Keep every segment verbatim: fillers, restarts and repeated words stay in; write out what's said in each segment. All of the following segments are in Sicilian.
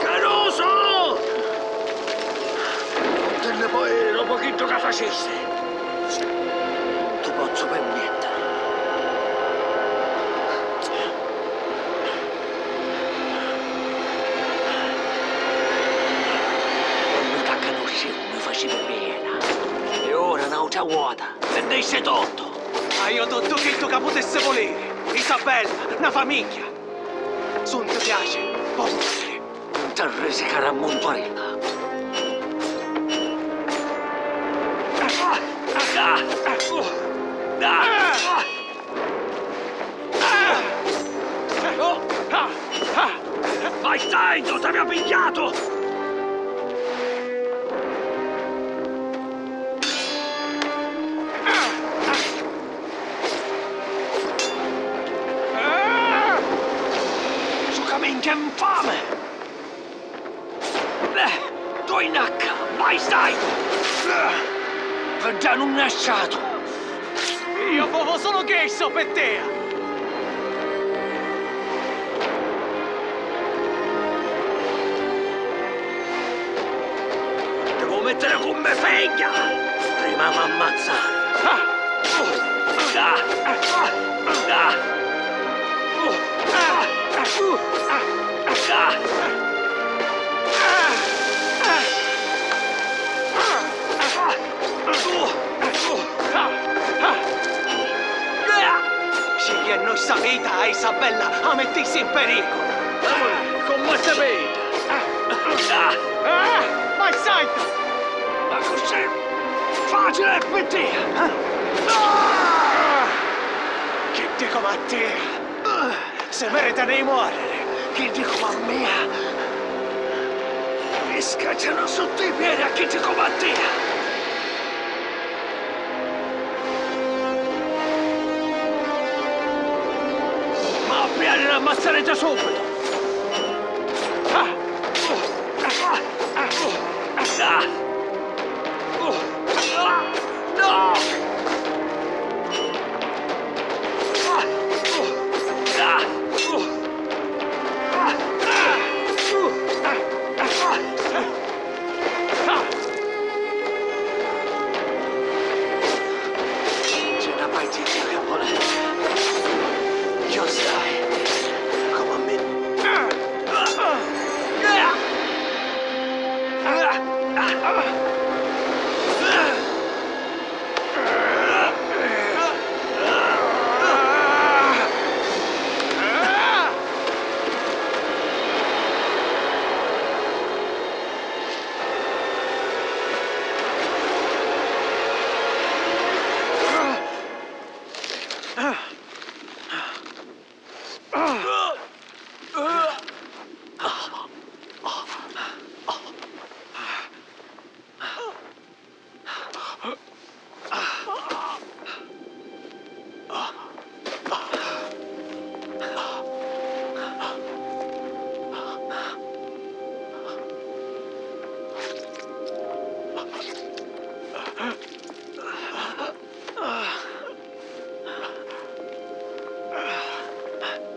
Caruso! Nun ti nni pò iri dopu chiddu ca facisti! Nun ti pozzu pirmèttiri. Quannu t'accanusciu mi facivi pena. E ora n'autra vota, mi dissi tuttu. Haiu tuttu chiddu ca putissi vuliri. Isabella, na famigghia. S'un ti piaci, pò muriri. Nun t'arrisicari a muntuarina. Vai, stai, tu t'avia pigghiatu! Suca minchia infami! Beh, tu in H, vai stai! Vedda nun nasciatu! Io vovo solo questo per te! Ti vuoi mettere con me figlia? Prima m'ammazzare! Ah! Scigghiennu sta vita, Isabella, a mittissi in periculu! Combattimi! Ah! Vai, salta! Ma così facile e pittia! Ah! Chi dico, Mattia? Si meritanu di moriri, chiddi comu a mia. Mi scaccianu sottu i piedi a chiddi comu a tia. Ma pienila, ammazzariti subitu. Ah! C'è una pancetta che vuole. Io sai come mi.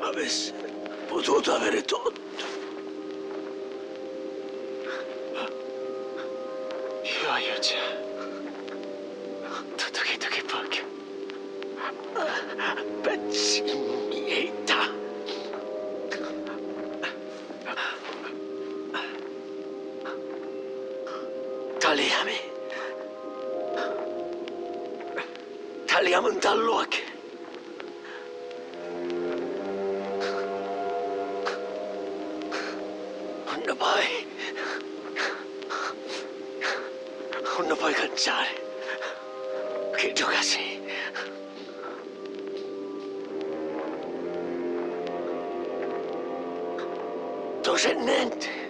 Avissi pututu aviri tuttu. Io haiu già tuttu chiddu chi vogghiu. Pezzi di mia vita. Taliami. Taliami nta l'occhi. Unni poi, unni poi canciari chiddu ca si. Tu si nenti.